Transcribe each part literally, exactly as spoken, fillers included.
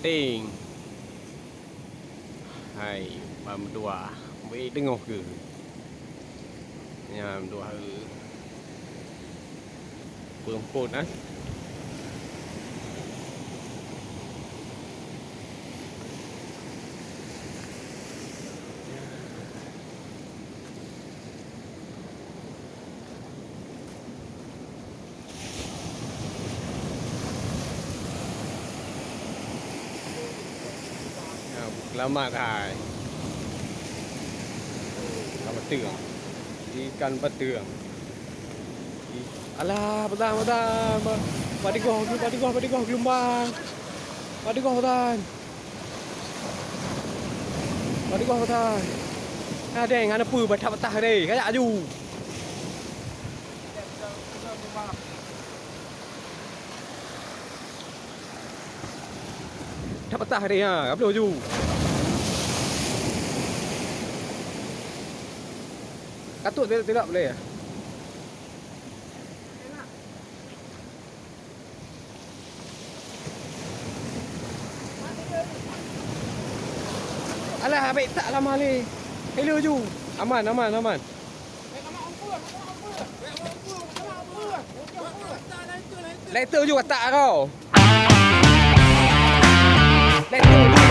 Ting. Hai, ban meutuah. Beu teungoh keu. Nyan meutuah, eh. Peumpot, eh. Selamat hai. Ikan bateueng. Ikan bateueng. I-, alah, pesan, pesan. Ba-, bak digoh, bak digoh, bak digoh geulumbang. Bak digoh, pesan. Bak digoh, pesan. Nah, deng, hana peue, patah-patah deh. Kajak aju. Patah-patah deh, ha. Ka bloh aju. Katuk tilap-tilap boleh. Alah, abék tak lama lé. Hello ju. Aman, aman, aman. Lai tu ju atak kau. Lai tu ju.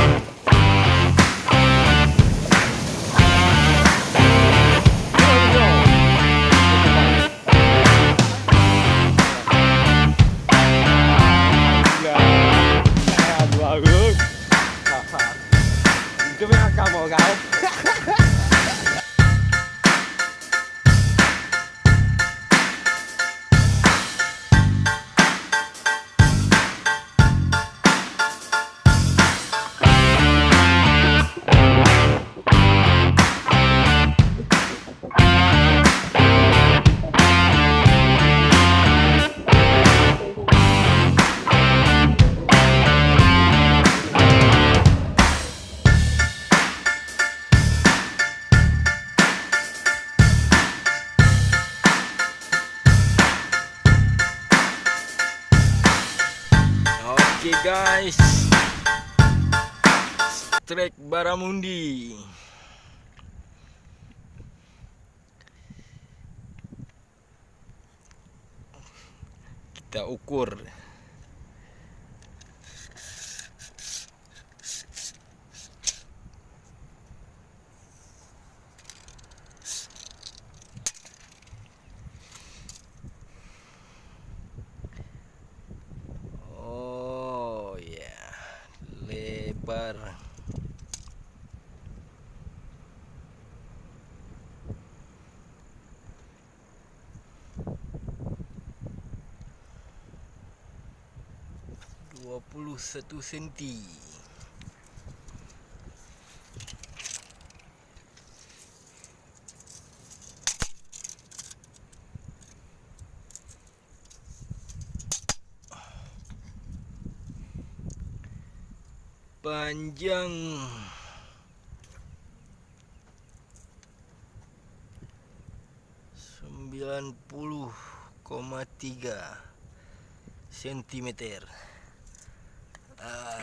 Oke, guys. Strike Baramundi. Kita ukur. Oh ya, lebar. Dua puluh satu senti. Panjang sembilan puluh koma tiga sentimeter. Ah.